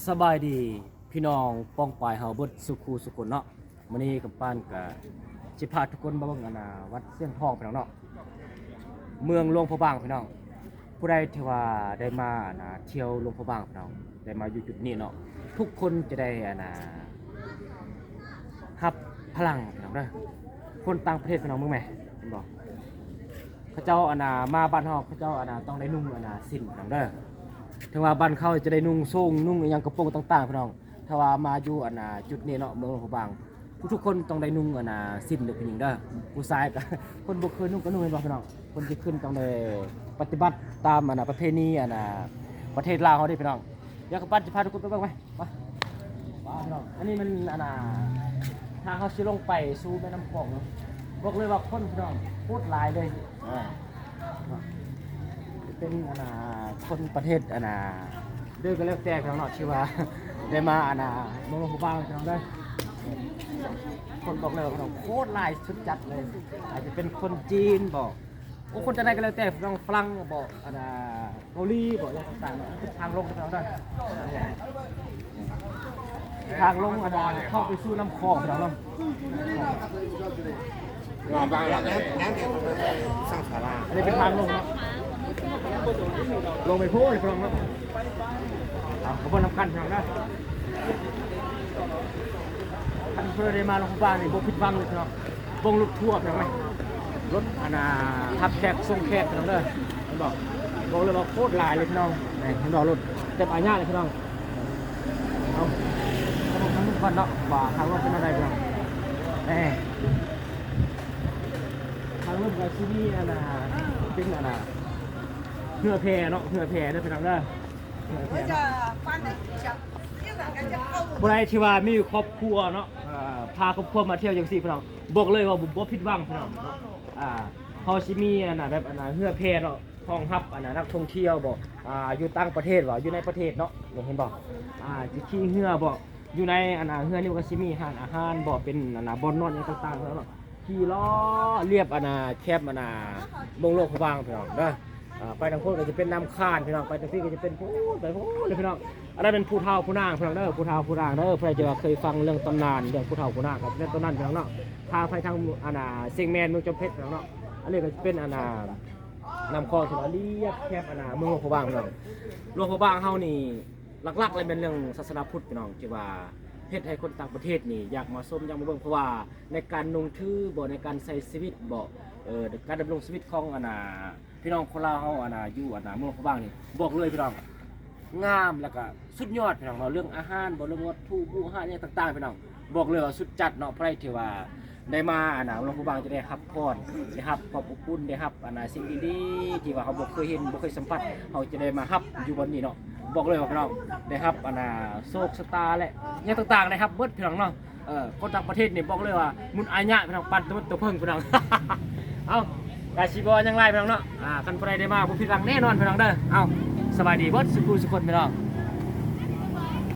ສະບາຍດີພີ່ນ້ອງປ້ອງປາຍເຮົາເບິດສູ່ຄູ່ສູ່ຄົນເນາະ. ມື້ນີ້ກຳປານກະຊິພາທຸກຄົນມາເບິ່ງອັນນາວັດຊຽງທອງພີ່ນ້ອງເນາະ ເມືອງຫຼວງພະບາງພີ່ນ້ອງ. ຜູ້ໃດທີ່ວ່າໄດ້ມາອັນນາທ່ຽວຫຼວງພະບາງພີ່ນ້ອງ ໄດ້ມາຢູ່ຈຸດນີ້ເນາະ ທຸກຄົນຈະໄດ້ອັນນາຮັບພະລັງພີ່ນ້ອງເດີ. ຄົນຕ່າງປະເທດພີ່ນ້ອງເບິ່ງແມ ເຫັນບໍ່? ເຂົາເຈົ້າອັນນາມາບ້ານເຮົາ ເຂົາເຈົ້າອັນນາຕ້ອງໄດ້ນຸ່ງອັນນາສິ້ນພີ່ນ້ອງເດີ. ເຖິງວ່າບ້ານເຂົາຈະໄດ້ນຸ່ງໂສ້ງນຸ່ງອີ່ຫຍັງກະໂປງຕ່າງໆພີ່ນ້ອງ ຖ້າວ່າມາຢູ່ອັນນາຈຸດນີ້ເນາະ ເມືອງຫຼວງພະບາງ ທຸກໆຄົນຕ້ອງໄດ້ນຸ່ງອັນນາສິ້ນເດີ ຜູ້ຍິງເດີ. ຜູ້ຊາຍກະ ຄົນບໍ່ເຄີຍນຸ່ງກະນຸ່ງ ເຫັນບໍ່ພີ່ນ້ອງ? ຄົນທີ່ຂຶ້ນຕ້ອງໄດ້ປະຕິບັດຕາມອັນນາປະເພນີອັນນາປະເທດລາວເຮົາເດ້ພີ່ນ້ອງ. ດຽວກຳປານຈະພາທຸກຄົນໄປເບິ່ງໄປ ມາ ມາພີ່ນ້ອງ. ອັນນີ້ມັນອັນນາ ທາງເຮົາຊິລົງໄປສູ່ແມ່ນ້ຳຂອງເນາະ. ບອກເລີຍວ່າຄົນພີ່ນ້ອງໂຄດຫຼາຍເລີຍ. ເປັນອັນນາຄົນປະເທດອັນນາໃດກະແລ້ວແຕ່ພີ່ນ້ອງເນາະ ທີ່ວ່າໄດ້ມາອັນນາເມືອງຫຼວງພະບາງພີ່ນ້ອງເດີ. ຄົນບອກເລີຍວ່າພີ່ນ້ອງໂຄດຫຼາຍສຸດຈັດເລີຍ. ອາດຈະເປັນຄົນຈີນບໍ ໂອ້ ຄົນຈາກໃດກະແລ້ວແຕ່ ພີ່ນ້ອງຝຣັ່ງບໍ ອັນນາເກົາຫຼີບໍ ຫຍັງຕ່າງໆເນາະ. ທາງລົງພີ່ນ້ອງເດີ ທາງລົງອັນນາເຂົ້າໄປສູ່ນ້ຳຂອງພີ່ນ້ອງເນາະ. ອັນນີ້ເປັນທາງລົງເນາະ ລົງໄປພຸ້ນພີ່ນ້ອງເນາະ. ເອົາ ເຮົາເບິ່ງນຳກັນພີ່ນ້ອງເດີ. ຄັນເພິ່ນໄດ້ມາຫຼວງພະບາງນີ້ບໍ່ຜິດຫວັງເລີຍພີ່ນ້ອງ. ເບິ່ງລົດທົວພີ່ນ້ອງເອີຍ ລົດອັນນາຮັບແຂກສົ່ງແຂກພີ່ນ້ອງເດີ. ເຫັນບໍ່? ບອກເລີຍວ່າໂຄດຫຼາຍເລີຍພີ່ນ້ອງ. ນີ້ເຫັນບໍ່? ລົດເຕັມອາຍະເລີຍພີ່ນ້ອງ. ເອົາ ເບິ່ງທາງລົງກ່ອນເນາະ ວ່າທາງລົງເປັນແນວໃດພີ່ນ້ອງ. ນີ້ ທາງລົງກະຊິມີອັນນາ ເປັນອັນນາເຮືອແພເນາະ ເຮືອແພເດີພີ່ນ້ອງເດີ. ຜູ້ໃດທີ່ວ່າມີຄອບຄົວເນາະ ເອີ ພາຄອບຄົວມາທ່ຽວຈັ່ງຊີ້ພີ່ນ້ອງ ບອກເລີຍວ່າບໍ່ ບໍ່ຜິດຫວັງພີ່ນ້ອງ. ອ່າ ເຮົາຊິມີອັນນາ ແບບອັນນາເຮືອແພເນາະ ຮອງຮັບອັນນານັກທ່ອງທ່ຽວບໍ ອ່າ ຢູ່ຕ່າງປະເທດບໍ ຢູ່ໃນປະເທດເນາະ. ນີ້ເຫັນບໍ່? ອ່າ ຊິຂີ່ເຮືອບໍ ຢູ່ໃນອັນນາເຮືອນີ້ກະຊິມີຮ້ານອາຫານບໍ ເປັນອັນນາບ່ອນນອນຫຍັງຕ່າງໆເນາະ. ຂີ່ລໍ້ລຽບອັນນາແຄມອັນນາເມືອງຫຼວງພະບາງພີ່ນ້ອງເດີ. ອ່າ ໄປທາງພຸ້ນກະຈະເປັນນ້ຳຄານພີ່ນ້ອງ ໄປທາງພີ້ກະຈະເປັນພຸ້ນ ໄປພຸ້ນເລີຍພີ່ນ້ອງ. ອັນນັ້ນແມ່ນຜູ້ເຖົ້າຜູ້ນາງພີ່ນ້ອງເດີ ຜູ້ເຖົ້າຜູ້ນາງເດີ. ຜູ້ໃດທີ່ວ່າເຄີຍຟັງເລື່ອງຕຳນານເລື່ອງຜູ້ເຖົ້າຜູ້ນາງກະຈະແມ່ນໂຕນັ້ນພີ່ນ້ອງເນາະ. ພາໄປທາງອັນນາຊຽງແມນເມືອງຈອມເພັດພີ່ນ້ອງເນາະ. ອັນນີ້ກະຈະເປັນອັນນານ້ຳຂອງທີ່ວ່າລຽບແຄມອັນນາເມືອງຫຼວງພະບາງພີ່ນ້ອງ. ຫຼວງພະບາງເຮົານີ້ ຫຼັກໆເລີຍແມ່ນເລື່ອງສາສະໜາພຸດພີ່ນ້ອງ ທີ່ວ່າເຮັດໃຫ້ຄົນຕ່າງປະເທດນີ້ຢາກມາຊົມ ຢາກມາເບິ່ງ ເພາະວ່າໃນການນຸ່ງຖືບໍ ໃນການໃຊ້ຊີວິດບໍ ເອີ ການດຳລົງຊີວິດຂອງອັນນາ ພີ່ນ້ອງຄົນລາວເຮົາອັນນາ ຢູ່ອັນນາເມືອງພະບາງນີ້ ບອກເລີຍພີ່ນ້ອງ ງາມ ແລ້ວກະສຸດຍອດພີ່ນ້ອງເນາະ. ເລື່ອງອາຫານບໍ ເລື່ອງວັດຖຸບູຮານຫຍັງຕ່າງໆພີ່ນ້ອງ ບອກເລີຍວ່າສຸດຈັດເນາະ. ໃຜທີ່ວ່າ ໄດ້ມາອັນນາ ຫຼວງພະບາງຈະໄດ້ຮັບພອນ ໄດ້ຮັບຄວາມອົບອຸ່ນ ໄດ້ຮັບອັນນາສິ່ງດີໆ ທີ່ວ່າເຮົາບໍ່ເຄີຍເຫັນ ບໍ່ເຄີຍສຳຜັດ ເຮົາຈະໄດ້ມາຮັບຢູ່ບ່ອນນີ້ເນາະ. ບອກເລີຍວ່າພີ່ນ້ອງ ໄດ້ຮັບອັນນາໂຊກຊະຕາ ແລະ ຫຍັງຕ່າງໆ ໄດ້ຮັບເບິດພີ່ນ້ອງເນາະ. ເອີ ຄົນຕ່າງປະເທດນີ້ບອກເລີຍວ່າໝຸນອາຍະພີ່ນ້ອງ ປັນຕົວເພິ່ງພີ່ນ້ອງ. ເອົ້າ ກະຊິບໍ່ຫຍັງຫຼາຍພີ່ນ້ອງເນາະ. ອ່າ ຄັນຜູ້ໃດໄດ້ມາບໍ່ຜິດຫວັງແນ່ນອນພີ່ນ້ອງເດີ. ເອົ້າ ສະບາຍດີເບິດສູ່ຜູ້ສູ່ຄົນພີ່ນ້ອງ.